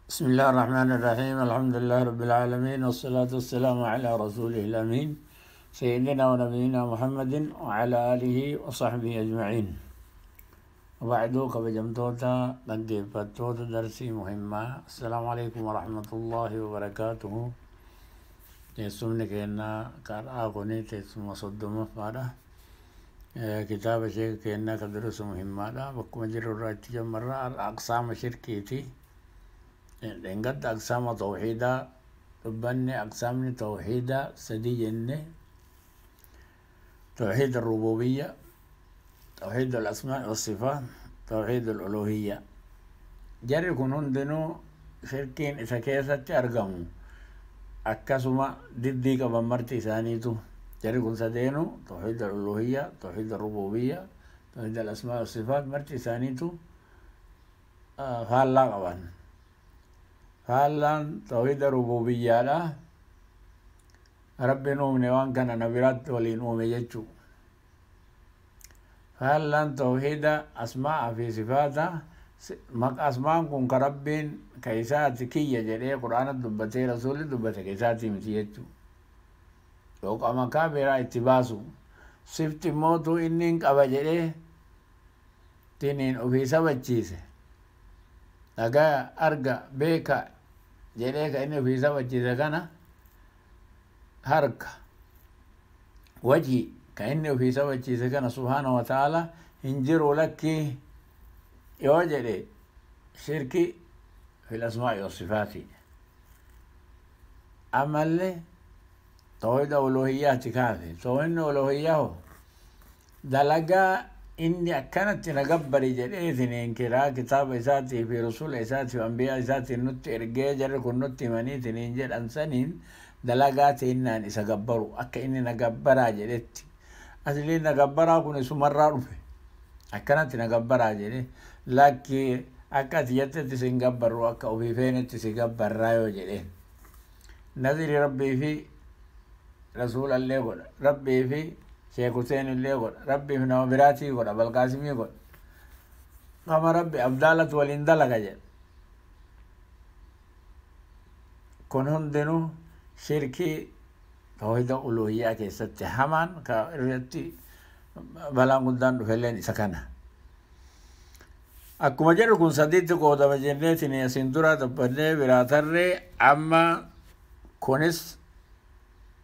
بسم الله الرحمن الرحيم. الحمد لله رب العالمين، والصلاة والسلام على رسوله الأمين سيدنا ونبينا محمد وعلى آله وصحبه أجمعين. وبعد، كبجمتوتا dhaggeeffattoota درسي مهمة، السلام عليكم ورحمة الله وبركاته. Teessumni keenya karaa kuni teessuma 30ffaadha. Kitaaba sheeka keenyaa ka durusu muhimmaadha. Bakkuma jirru irraa itti jammarra. Aqsaama shirkiiti. Dhengadda aqsaama tawxiidaa dubbanne. Aqsaamni tawxiidaa sadi jenne: توحيد الربوبية، توحيد الأسماء والصفات، توحيد الألوهية. Jarri kun hundinuu shirkiin isa keessatti argamu akkasuma diddii qaban marti isaaniitu. Jarri kun sadeenu, توحيد الألوهية، توحيد الربوبية، توحيد الأسماء والصفات، marti isaaniitu faallaa qaban. Faallaan tawxiida rububiyyaadha, Rabbiin uumne waan kana na biraatti waliin uume jechuu. Faallaan tawxiida asmaa'aa fi sifaata, asmaan kun ka Rabbiin ka isaati kiyya jedhee Qur'aana dubbatee Rasuulli dubbate ka isaatii miti jechuu, yookaan maqaa biraa itti baasu. Sifti mootuu inni hin qaba jedhee tiniin ofii sabachiise, dhagaa, arga, beeka jedhee ka inni ofii sabachiise kana, harka, wajhi ka inni ofii sabachiise kana subhaana wa ta'ala hin jiru lakkii yoo jedhe, shirki fil asmaa'i wasifaati. Ammallee tawhida uluhiyyaati kaafe. Tawhidni uluhiyyaa hoo dalagaa inni akkanatti na gabbari jedheetiin kiraa kitaaba isaatii fi rasula isaatii fi ambiyaa isaatiin nutti ergee, jarri kun nutti himaniitiin jedhan saniin dalagaa teennaan isa gabbaru, akka inni na gabbaraa jedhetti. Asliin na gabbaraa kun isumarraa dhufe. Akkanatti na gabbaraa jedhe, lakki, akka ati jettetti sin gabbarru, akka ofii feenetti si gabbarraa yoo jedheen, naziri Rabbii fi rasuulallee godha, Rabbii fi Sheekh Hussein illee godha, Rabbii fi nama biraatii godha, Balqaasimii godha, kama Rabbi abdaalatu waliin dalaga jedha, kun hundinuu shirkii tawhida uluhiyyaa keessatti hamaan ka irratti balaan guddaan dhufelleen isa kana. Akkuma jedhu kun sadiitti qoodama jenneetiin asiin dura dubbannee biraa tarree. Amma kunis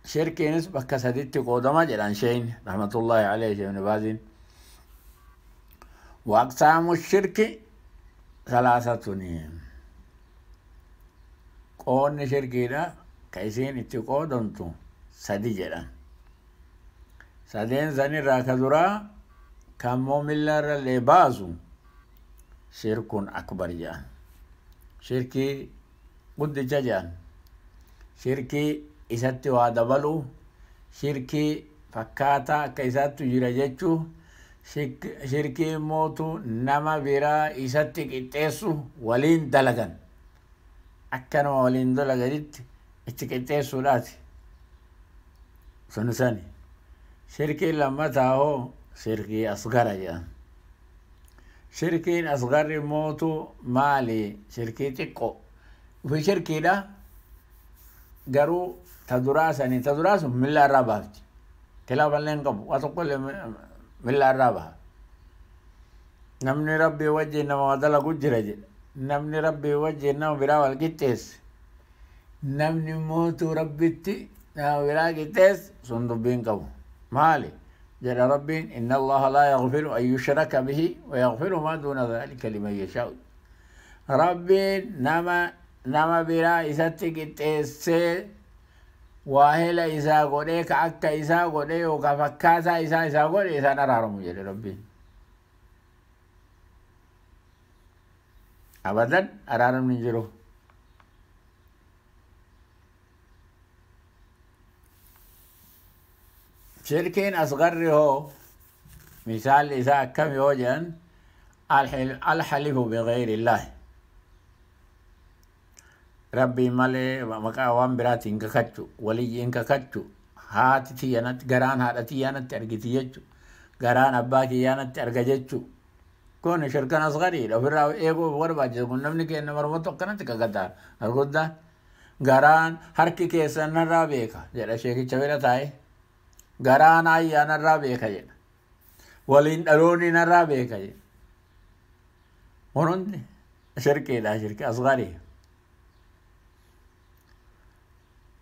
shirkiinis bakka sadiitti qoodama jedhan sheeyni rahmatullahi alayhi Ibn Baaziin. وأقسام الشرك ثلاثة. Qoonni shirkiidha ka isiin itti qoodamtu sadi jedhan. Sadeen sanirraa ka duraa kan millarrallee baasu shirkun akbar jedhan, shirkii guddicha jedhan, shirkii isatti waa dabalu, shirkii fakkaataa akka isaattu jira jechuu, shirkii mootu nama biraa isatti qixxeessu, waliin dalagan, akka nama waliin dalaganitti itti qixxeessuudhaati. Sun sani. Shirkiin lammataa hoo shirkii asgara jedhan. Shirkiin asgarri mootu maali? Shirkii xiqqoo ufi shirkiidha, garuu ta duraa sanii, ta duraa sun milla irraa baafti, kilaaballee hin qabu, waa tokkollee milla irraa baha. Namni Rabbii wajjin nama waa dalagu jira jedha, namni Rabbii wajjin nama biraa wal qixxeesse, namni mootuu Rabbitti nama biraa qixxeesse, sun dubbiin qabu. Maali jedha Rabbiin? إن الله لا يغفر أن يشرك به ويغفر ما دون ذلك لمن يشاء. Rabbiin nama biraa isatti qixxeessee waahila isaa godhee, ka akka isaa godhee yookaan fakkaataa isaa isaa godhe isaan araaramu jedhe Rabbiin. Abadan araaramni hin jiru. Shirkiin asgarri hoo misaalli isaa akkam yoo jedhan, الحلف بغير الله, Rabbii malee maqaa waan biraatiin kakachu, waliyyiin kakachu, haati tiyyanatti, garaan haadha tiyyaanatti argiti jechu, garaan abbaa kiyyaanatti arga jechu. Kun shirkan asgariidha. Ofirraa eeguu barbaachisa. Kun namni keenya mormatu akkanatti kakataa. Arguddaan garaan harki keessan narraa beeka jedha sheekicha bira taa'ee. Garaan ayyaa narraa beeka jedha. Waliin dhaloonni narraa beeka jedha. Kun hundi shirkiidha, shirki asgarii.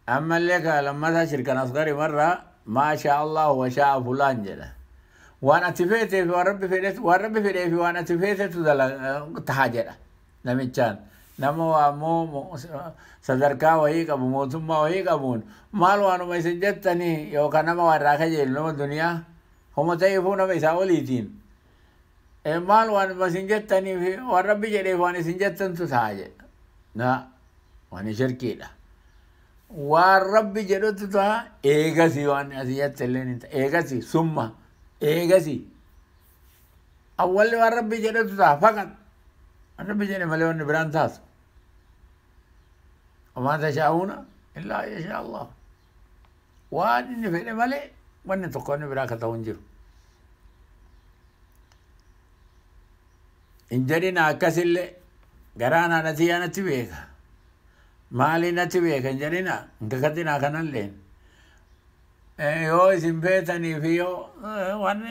Ammallee ka lammataa shirkan asgarii marraa maa shaa Allah wa shaa fulaan jedha. Waan ati feetee fi waan rabbi fedhetu, waan rabbi fedhee fi waan ati feetetu taha jedha namichaan. Nama waa immoo sadarkaa wayii qabu, mootummaa wayii qabuun maal waanuma isin jettanii yookaan nama waa irraa kajeelu nama duniyaa homa ta'eefuu nama isaa oliitiin. Maal waanuma isin jettanii fi waan rabbi jedhee fi waan isin jettantu taha jedha. Na waan shirkiidha. Waan rabbi jedhutu taha, eegasii waan asii jette illee ni ta'a. Eegasii summa eegasii. Awwalli waan rabbi jedhutu taha faqat. Waan rabbi jedhe malee wanni biraan taatu. Wamaa tashaa'uuna illaa an yashaa Allah. Waan inni fedhe malee wanni tokko wanni biraa akka ta'u hin jiru. Hin jedhina akkasillee garaan haadha tiyyaa natti beeka. Maali natti beeka hin jedhina, hin kakatinaa kanalleen. Yoo isin feetanii fi yoo waan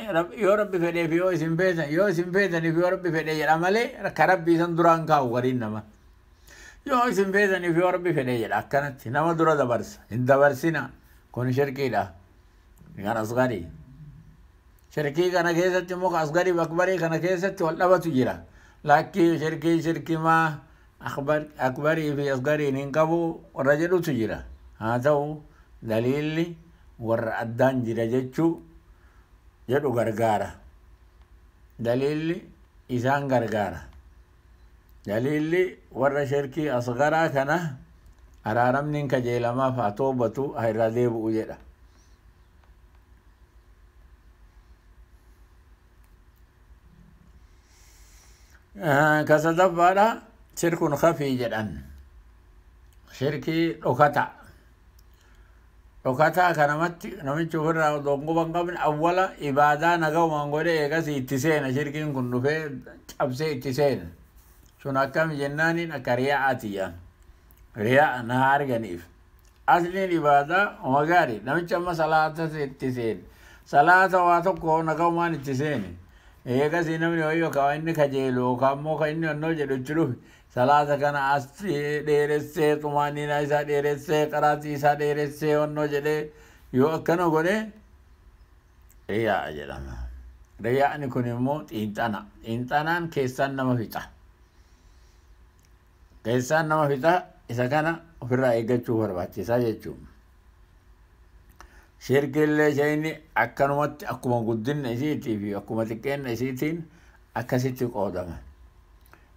yoo rabbi fedhee fi yoo isin feetan, yoo isin feetanii fi yoo rabbi fedhee jedha malee ka rabbi isan duraan kaa'u gariin nama. Yoo isin feetanii fi yoo rabbi fedhee jedha akkanatti nama dura dabarsa. Hin dabarsina, kun shirkiidha. Kan asgarii. Shirkii kana keessatti immoo asgarii fi akbarii kana keessatti wal dhabatu jira. Lakkii shirkii shirkimaa akbarii fi asgariin hin qabu warra jedhutu jira. Haa ta'u daliilli warra addaan jira jechuu jedhu gargaara. Daliilli isaan gargaara. Daliilli warra shirkii asgaraa kana araaramni hin kajeelamaaf haa toobatu haa irraa deebi'u jedha. Ka sadaffaadha shirkun khafii jedhan. Shirkii dhokata. Dhokataa kanamatti namichi ofirraa odoo quba hin qabne awwala ibaadaa nagaumaan godhee eegasii itti seena, shirkiin kun dhufee cabsee itti seena. Sun akkami jennaaniin akka riyaa'aati jedhan. Riyaa na haa arganiif. Asliin ibaadaa uma gaarii. Namichi amma salaata itti seene. Salaata waa tokko nagaumaan itti seene. Eegasii namni wayii yookaan inni kajeelu yookaan immoo kan inni onnoo jedhu itti dhufe. Salaata kana as dheeressee xumaaniinaa isaa dheeressee qaraatii isaa dheeressee onnoo jedhee yoo akkana godhe riyaa'a jedhama. Riyaa'ni kun immoo xiinxana. Xiinxanaan keessaan nama fixa. Keessaan nama fixa, isa kana ofirraa eeggachuu barbaachisaa jechuudha. Shirkillee isheen akkanumatti akkuma guddina isiitii fi akkuma xiqqeenna isiitiin akkasitti qoodama.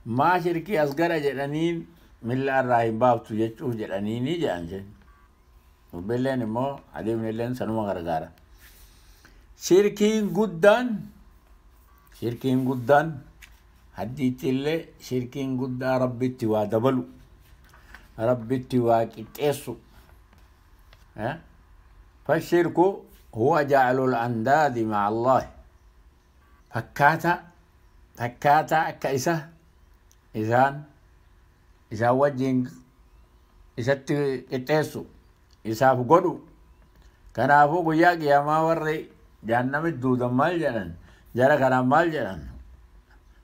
Maa shirkii asgara jedhaniin milla irraa hin baaftu jechuuf jedhaniini jedhan isheen. Dubbilleen immoo hadiifnilleen sanuma gargaara. Shirkiin guddaan haddiitti illee shirkiin guddaa rabbitti waa dabalu, rabbitti waa qixxeessu. Fashirku huwa ja'alul andaadi ma'a Allah. Fakkaataa akka isa isaan wajjin isatti qixxeessu isaaf godhu. Kanaafuu guyyaa qiyaamaa warri jahannamitti duudan maal jedhan? Jara kanaan maal jedhan?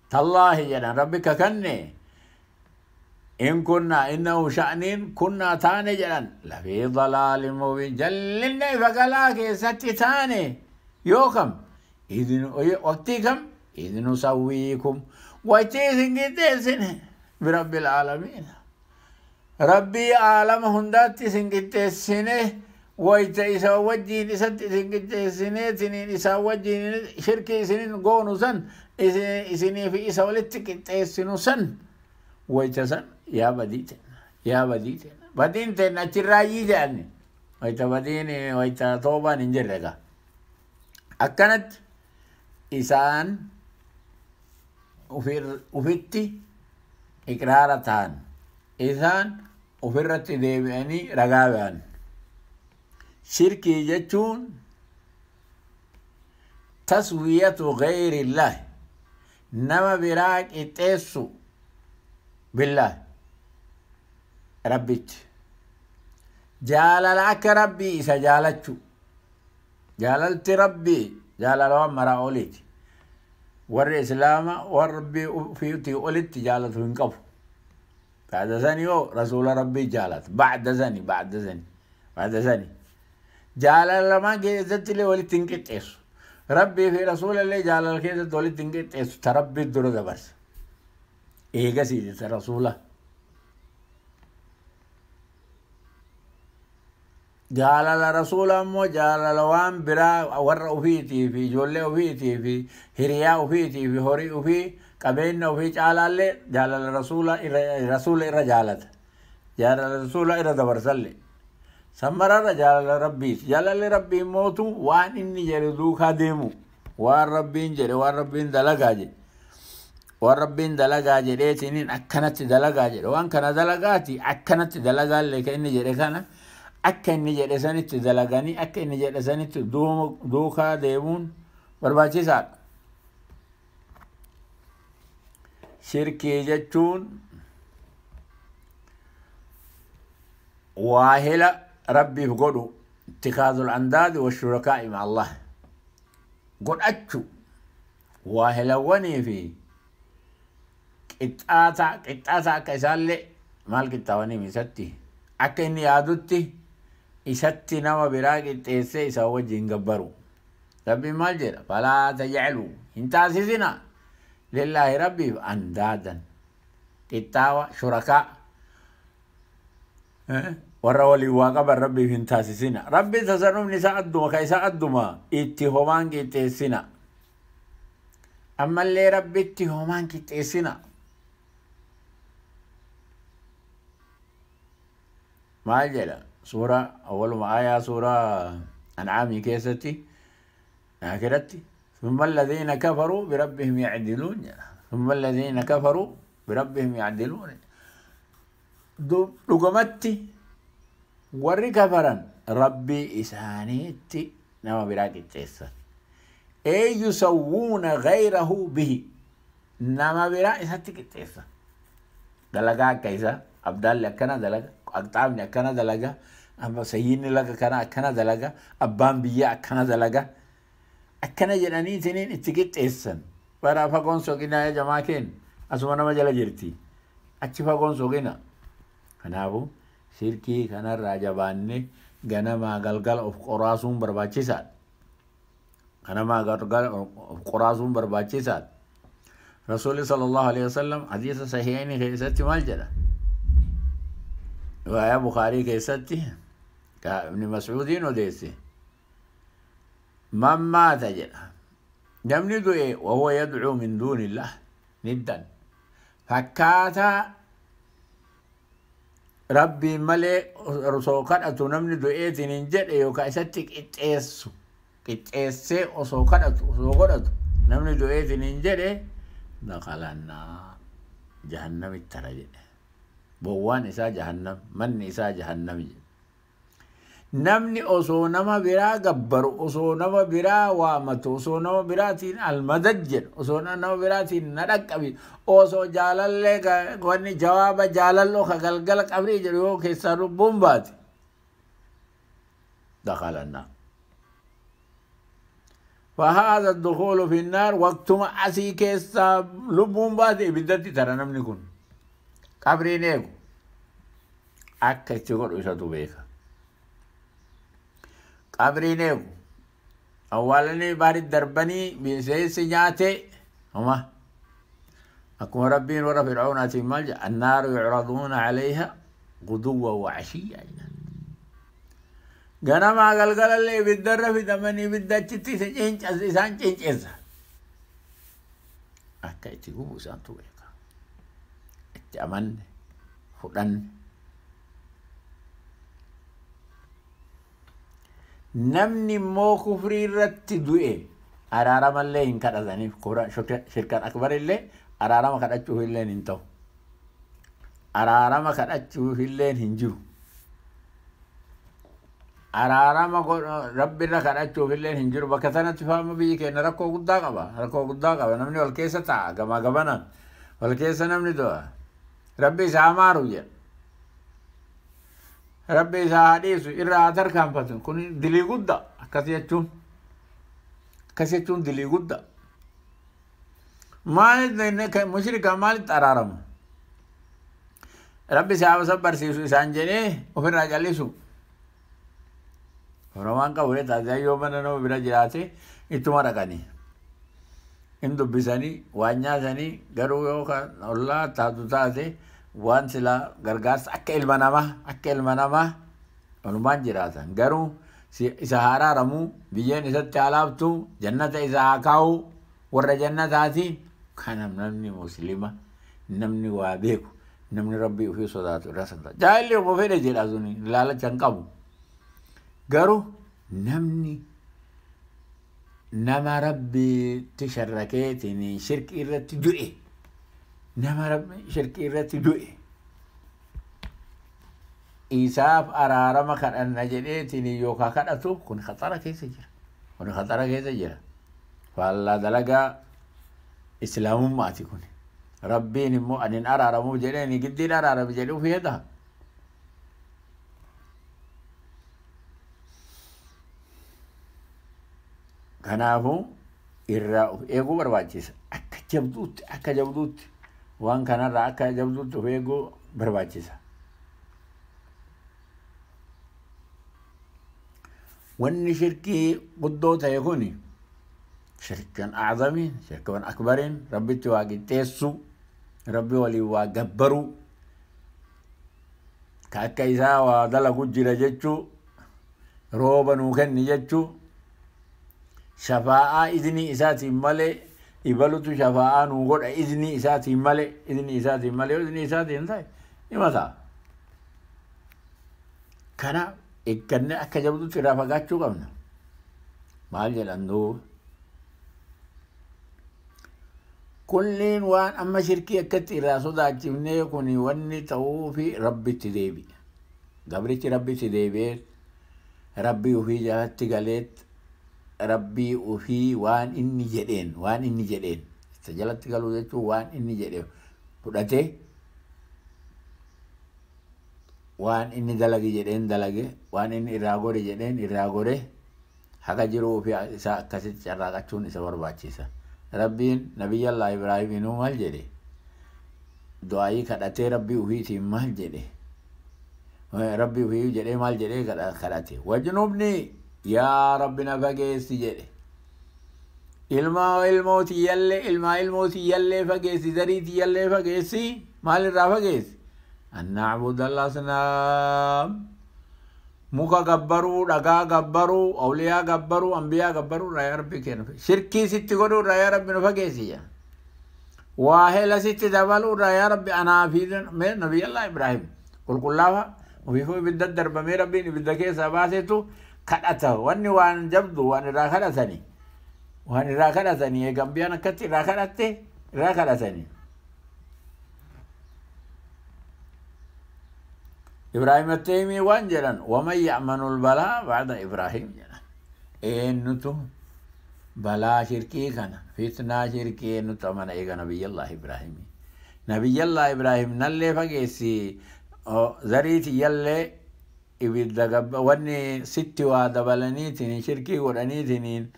Tallaahi jedhan rabbi kakanne in kunna innahu sha'niin kunnaa taane jedhan lafii dalaalin mubiin jallinna ifa galaa keessatti taane yoo kam waqtii kam idh nusawwiikum waqtii isin qixxeessine birabbil aalamiin rabbii aalama hundaatti isin qixxeessine wayta isa wajjiin isatti isin qixxeessinee tiniin isa wajjiin shirkii isinin goonu san isinii fi isa walitti qixxeessinu san wayta san yaa badii tenna yaa badii tenna badiin tenna achirraayyii jedhanni wayta badiin wayta toobaan hin jirre gaa akkanatti isaan ufitti iqraara ta'an isaan ofirratti deebi'anii ragaa ba'an. Shirkii jechuun taswiyatu gayrillahi Nama biraa qixxeessu billah rabbitti. Jaalala akka rabbii isa jaalachu. Jaalalti rabbii jaalala waan maraa oliiti. Warri islaama warra rabbii ofiitii olitti jaalatu hin qabu. Ba'da sani yoo rasuula rabbii jaalata. Ba'da sani ba'da sani ba'da sani. Jaalala lamaan keessatti illee walitti hin qixxeessu. Rabbii fi rasuula illee jaalala keessatti walitti hin qixxeessu. Ta rabbii dura dabarsa. Eegasiiti ta rasuula. Jaalala rasuula ammoo jaalala waan biraa warra ofiitii fi ijoollee ofiitii fi hiriyaa ofiitii fi horii ofii qabeenya ofii caalaallee jaalala rasuula irra jaalata. Jaalala rasuula irra dabarsallee. Sammararra jaalala rabbiiti. Jaalalli rabbii mootu waan inni jedhe duukaa deemu. Waan rabbiin jedhe waan rabbiin dalagaa jedhe. Waan rabbiin dalagaa jedheetiniin akkanatti dalagaa jedhe. Waan kana dalagaati akkanatti dalagaallee kan inni jedhe kana akka inni jedhe sanitti dalaganii akka inni jedhe sanitti duukaa deemuun barbaachisaadha. Shirkii jechuun waahila rabbiif godhu ittikaadul andaadi washurakaa'i ma Allah godhachu waahilawwanii fi qixxaataa akka isaallee maal qixxaawanii isatti akka inni yaadutti isatti nama biraa qixxeessee isa wajjin gabbaru. Rabbiin maal jedha? Falaa tajcaluu hin taasisina lillaahi rabbiif andaadan qixxaawa shurakaa warra waliin waa qaban rabbiif hin taasisina. Rabbi tasarrufni isaa adduma ka isaa adduma itti homaan qixxeessina. Ammallee rabbitti homaan qixxeessina. Maal jedha? Suura awwaluma aayaa suuraa Ancaamii keessatti aakiratti ثم الذين كفروا بربهم يعدلون ثم الذين كفروا بربهم يعدلون. Dhugumatti warri kafaran rabbii isaaniitti nama biraa qixxeessan. Ee yusawwuuna gayrahu bihi nama biraa isatti qixxeessan. Dalagaa akka isaa abdaalli akkana dalaga, aqxaabni akkana dalaga, amma sayyidni laga kana akkana dalaga, abbaan biyyaa akkana dalaga. Akkana jedhaniitiniin itti qixxeessan. Bara fagoon soqinaa yaa jamaa keenya asuma nama jala jirti. Achi fagoon soqina. Kanaafuu shirkii kanarraa jabaanne ganamaa galgala of qoraasuun barbaachisaadha. Ganamaa galgala of qoraasuun barbaachisaadha. Rasuulli sallallahu alaihi wasallam hadiisa sahihaini keessatti maal jedha? Riwaayaa Bukaarii keessatti Ibni Mas'uudiin odeesse. Man maata jedha. Namni du'e wahuwa yadcuu min duunillah niddan. Fakkaataa rabbiin malee osoo kadhatu namni du'eetiin hin jedhe yookaan isatti qixxeessu qixxeessee osoo kadhatu osoo godhatu namni du'eetiin hin jedhe dakhalannaa jahannamitti tara jedhe. Bowwaan isaa jahannam, manni isaa jahannam jedhe. Namni osoo nama biraa gabbaru, osoo nama biraa waamatu, osoo nama biraatiin almadad jedhu, osoo nama biraatiin na dhaqqabi, osoo jaalallee wanni jawaaba jaalalloo ka galgala qabrii jedhu yoo keessaa lubbuun baate. دخل النار. فهذا الدخول في النار وقتما أسي كيسا لبون باتي بدتي ترى نمني كن قبري نيكو أكا تقول إساتو بيكا قبري نيكو أولاني بارد دربني بسيس نياتي هما أكون ربين ورا فرعون أتي مالجا النار يعرضون عليها غدوا وعشيا. Ganamaa galgalallee ibiddarra fidamanii ibidda achitti isaan cinceessa. Akka itti gubu isaantu beeka. Itti amanne, fudhanne. Namni immoo kufrii irratti du'e araaramallee hin kadhataniif shirkan akbarillee araarama kadhachuuf illee hin ta'u. Araarama kadhachuuf illee hin jiru. Araarama rabbirra kadhachuuf illee hin jiru. Bakka sanatti faama biyyi keenya rakkoo guddaa qaba. Rakkoo guddaa qaba. Namni wal keessa taa'a. Gamaa gamanaan wal keessa namni du'a. Rabbi isaa maaru jedha. Rabbi isaa haa dhiisu, irraa haa tarkaanfatu. Kun dilii guddaa akkas jechuun. Akkas jechuun dilii guddaa. Maaliif mushrika maalitti araaramu? Rabbi isaa isa barsiisu isaan jedhee ofirraa callisu. Oromaan qabu taasisaa yoo mana nama bira jiraate ittuma dhaqanii. In dubbisanii waan nyaatanii garuu yoo kan ollaa taatu taate waan silaa gargaarsa akka ilma namaa walumaan jiraatan. Garuu isa haa araaramuu, biyyeen isatti haa laaftu, jannata isa haa kaa'u, warra jannataatiin kana namni muslima, namni waa beeku, namni rabbii ofii sodaatu irra santa. Jaahilli ofuma fedhe jedha suni ilaalacha hin qabu. Garuu namni nama rabbiitti sharrakeetiin shirki irratti du'e, nama rabbi shirki irratti du'e isaaf araarama kadhanna jedheetiin yookaan kadhatu kun khaxara keessa jira. Kun khaxara keessa jira. Faallaa dalagaa islaamummaati kun. Rabbiin immoo ani hin araaramuuf jedheen giddiin araarame jedhee ofii hedha. Kanaafuu irraa of eeguu barbaachisa. Akka jabduutti akka jabduutti waan kanarraa akka jabduutti of eeguu barbaachisa. Wanni shirkii guddoo ta'e kuni shirkan acdamiin shirkan akbariin rabbitti waa qixxeessuu, rabbi waliin waa gabbaruu, ka akka isaa waa dalagu jira jechuu, rooba nuu kenni jechuu, shafaa'aa iznii isaatiin malee ibalutu shafaa'aa nuu godha iznii isaatiin malee, iznii isaatiin malee yoo iznii isaatiin ta'e hima ta'a. Kana eeggannee akka jabduutti irraa fagaachuu qabna. Maal jedhan duuba? Kulliin waan amma shirkii akkatti irraa sodaachifnee kun wanni ta'uufi rabbitti deebi'a. Gabrichi rabbitti deebi'ee rabbii ofii jalatti galeet rabbii ofii waan inni jedheen waan inni jedheen isa jalatti galuu jechuun waan inni jedhe fudhatee waan inni dalage jedheen dalage waan inni irraa gore jedheen irraa gore haqa jiruu ofii isaa akkasitti carraaqachuun isa barbaachisa. Rabbiin Nabiyyallaa Ibraahiminuu maal jedhe? Du'aayii kadhatee rabbii ofiitiin maal jedhe? Rabbii ofii jedhee maal jedhee kadhate? Wajnubni yaa rabbi na fageessi jedhe. Ilmaa ilmoo tiyyallee ilmaa ilmoo tiyyallee fageessi zarii tiyyallee fageessi maalirraa fageessi? An na'buda al-asnaam. Muka gabbaruu, dhagaa gabbaruu, awliyaa gabbaruu, ambiyaa gabbaruu irraa yaa rabbi kennu. Shirkii sitti godhuu irraa yaa rabbi nu fageessi jedha. Waa hela sitti dabaluu irraa yaa rabbi anaa fi Nabiyyallaa Ibraahim qulqullaafa ofiifuu ibidda darbamee rabbiin ibidda keessaa baasetu kadhata. Wanni waan jabdu waan irraa kadhatanii. Waan irraa kadhatanii eega ambiyaan akkatti irraa kadhatte irraa kadhatanii. Ibraahim Attaymi waan jedhan waman ya'manul balaa ba'da Ibraahim jedhan. Eenyutu balaa shirkii kana fitnaa shirkii eenyutu amana eega Nabiyyallah Ibraahim. Nabiyyallah Ibraahim nallee fageessi zarii tiyyallee ibidda wanni sitti waa dabalaniitiin shirkii godhaniitiin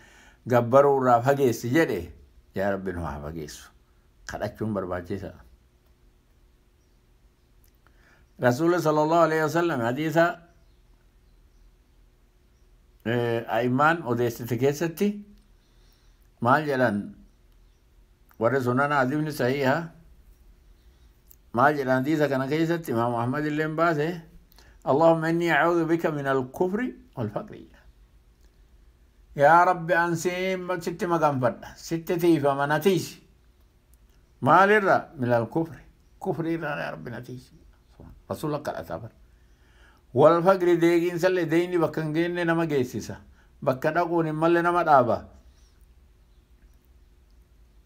gabbaruu irraa fageessi jedhe yaa rabbi nu haa fageessu. Kadhachuun barbaachisa. Rasuulli sallallahu alaihi wasallam hadiisa a'immaan odeessite keessatti maal jedhan warri sunana hadiisni sahiha maal jedhan hadiisa kana keessatti Imaam Ahmad illeen baase Allahumma inni a'uudhu bika min al-kufri wal-faqri. Yaa Rabbi an sitti maganfadha sitti tiifama na tiisi maalirra min al-kufri kufri irraa yaa Rabbi na tiisi. Rasuula kadhataa bara. Wal faqri deegiinsallee deeyni bakka hin geenne nama geessisa. Bakka dhaquun hin malle nama dhaaba.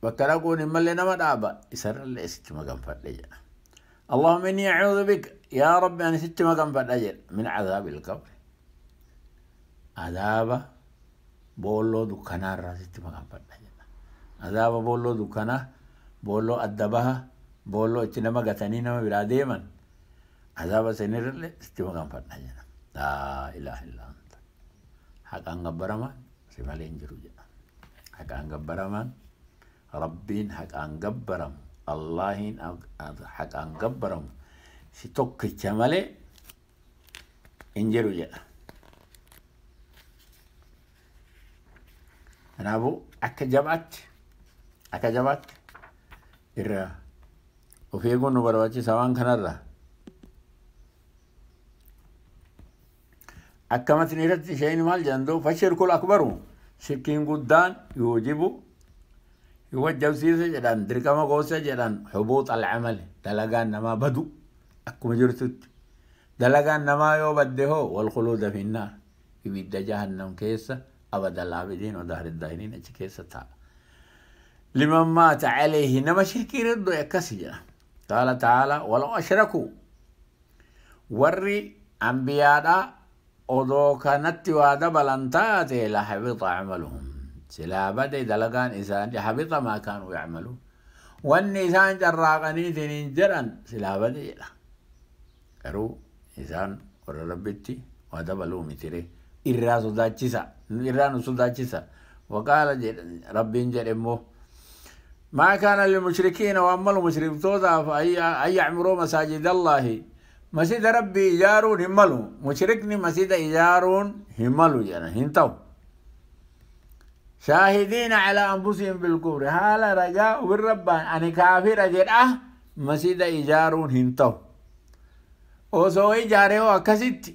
Bakka dhaquun hin malle nama dhaaba. Isarrallee sitti maganfadhe jedha. Allahumma inni a'uudhu bika yaa Rabbi ani sitti maganfadha jedha min cadaabil qabri. Azaaba boolloo dukkanaarraa sitti maganfadha jedha. Azaaba boolloo dukkanaa, boolloo adda baha, boolloo itti nama gatanii nama biraa deeman, azaaba sanirrallee sitti maganfadha jedha. Laa ilaaha illaa anta. Haqaan gabbaramaan si malee hin jiru jedha. Haqaan gabbaramaan Rabbiin haqaan gabbaramu, Allaahiin haqaan gabbaramu si tokkicha malee hin jiru jedha. Kanaafuu akka jabaatti irraa of eeguun nu barbaachisa waan kanarraa. Akka matni irratti isheen maal jedhan doo fashirkul akbaru shirkiin guddaan yuujibu wajjabsiisa jedhan, dirqama goosa jedhan, hubuux alcamali dalagaan namaa badu akkuma jirtutti. Dalagaan namaa yoo badde hoo walkhuluuda finnaar ibidda jahannam keessa abadal aabidiin wadahri daahiriin achi keessa taa'a. Liman maata calayhi nama shirkii irra du'e akkasi jedha. Qaala ta'aalaa walaw ashrakuu warri ambiyaadhaa odoo kanatti waa dabalan taate la habita camaluhum silaa bade dalagaan isaanii, habita maa kaanuu yacmaluun wanni isaan carraaqaniitiin hin jedhan silaa bade jedha. Garuu isaan warra Rabbitti waa dabaluu mitire irraa sodaachisa, irraa nu sodaachisa. Waqaala Rabbiin jedhe immoo ما كان للمشركين وأما المشركتوتا أن يعمروا مساجد الله مسجد ربي إجارون هملوا مشركني مسجد إجارون هملوا يعني هنتو شاهدين على أنفسهم بالكفر هذا رجاء بالربان أنا كافر جرأة مسجد إجارون هنتو osoo ijaaree hoo akkasitti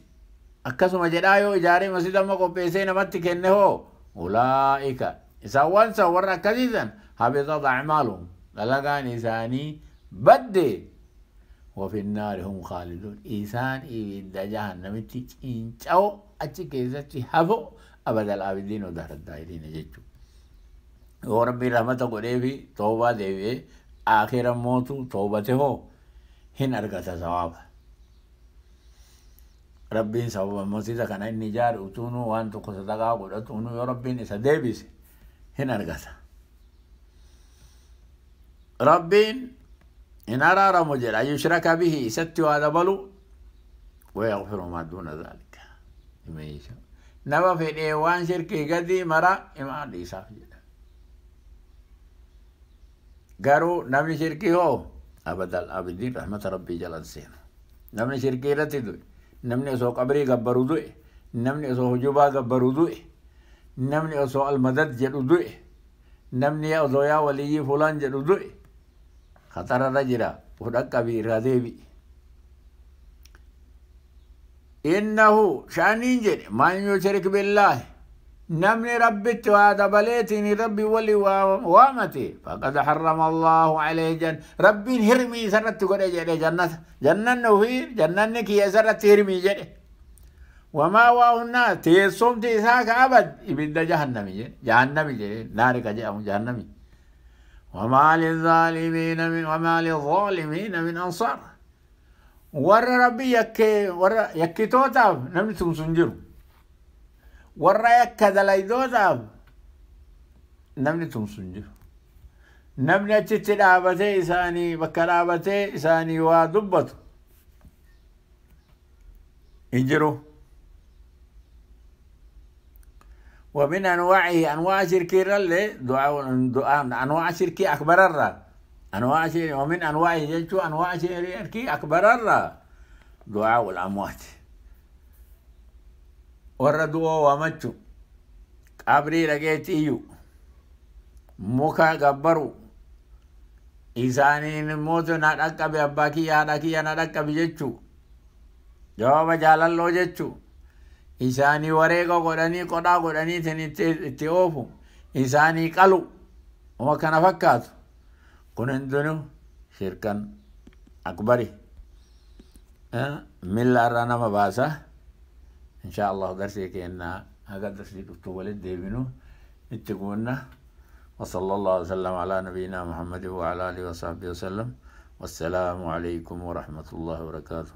akkasuma jedhaa yoo ijaaree masjida amma qopheessee namatti kenne hoo ulaa'ika isaan waan san warra akkasiisan habitat acmaaluhum dalagaan isaanii badde وفي النار هم خالدون إسان إبدا جهنمتي cinca'oo achi keessatti hafo abadal aabidiin ودهر الداهرين jechuu. Yoo Rabbiin rahmata godhee fi toobaa deebi'ee aakhira mootu toobate hoo hin argata sawaaba. Rabbiin sababa masjida kana inni ijaare utuunuu waan tokko sadaqaa godhatuunuu yoo Rabbiin isa deebise hin argata. Rabbiin hin araaramu jedha yushraka bihi isatti waa dabalu wayaghfiru maa duuna dhaalika liman yashaa. Nama fedhee waan shirkii gadii mara himaa dhiisaaf jedha. Garuu namni shirkii hoo abadal abidiin rahmata Rabbii jalan seenu. Namni shirkii irratti du'e, namni osoo qabrii gabbaru du'e, namni osoo hujubaa gabbaru du'e, namni osoo almadad jedhu du'e, namni osoo yaa waliyyii fulaan jedhu du'e khatararra jira fudhaqqabii irraa deebi'i. Innahu sha'aniin jedhe man yushrik billaahi namni Rabbitti waa dabaleetiin Rabbi walii waamate faqad harrama Allahu alayhi jan Rabbiin hirmii isarratti godhe jedhe jannata jannanni ofii jannanni kiyya isarratti hirmii jedhe. Wamaa waa'unnaa teessumti isaa ka abad ibidda jahannami jedhe jahannami jedhe naari ka jedhamu jahannami. Wamaa lizaalimiina min ansaar warra Rabbi yakkee warra yakkitootaaf namni tumsu hin jiru. Warra yakka dalaydootaaf namni tumsu hin jiru. Namni achitti dhaabatee isaanii bakka dhaabatee isaanii waa dubbatu hin jiru. ومن أنواعه أنواع شركي رلي دعاء أنواع شركي أكبر الرا أنواع شركي ومن أنواعه جلتو أنواع شركي أكبر الرا دعاء الأموات warra du'oo waamachuu, qabrii dhaqeetti iyyuu, muka gabbaru, isaaniin immoo na dhaqqabe abbaa kiyya haadha kiyya na dhaqqabe jechuu, jawaaba jaalalloo jechuu, isaanii wareega godhanii qodhaa godhanii itti oofu, isaanii qalu, uma kana fakkaatu. Kun hundinuu shirkan akbari. Milla irraa nama baasa. إن شاء الله درسي كأن هذا درسي دكتور ولد ديبنو اتقونا وصلى الله وسلم على نبينا محمد وعلى آله وصحبه وسلم والسلام عليكم ورحمة الله وبركاته.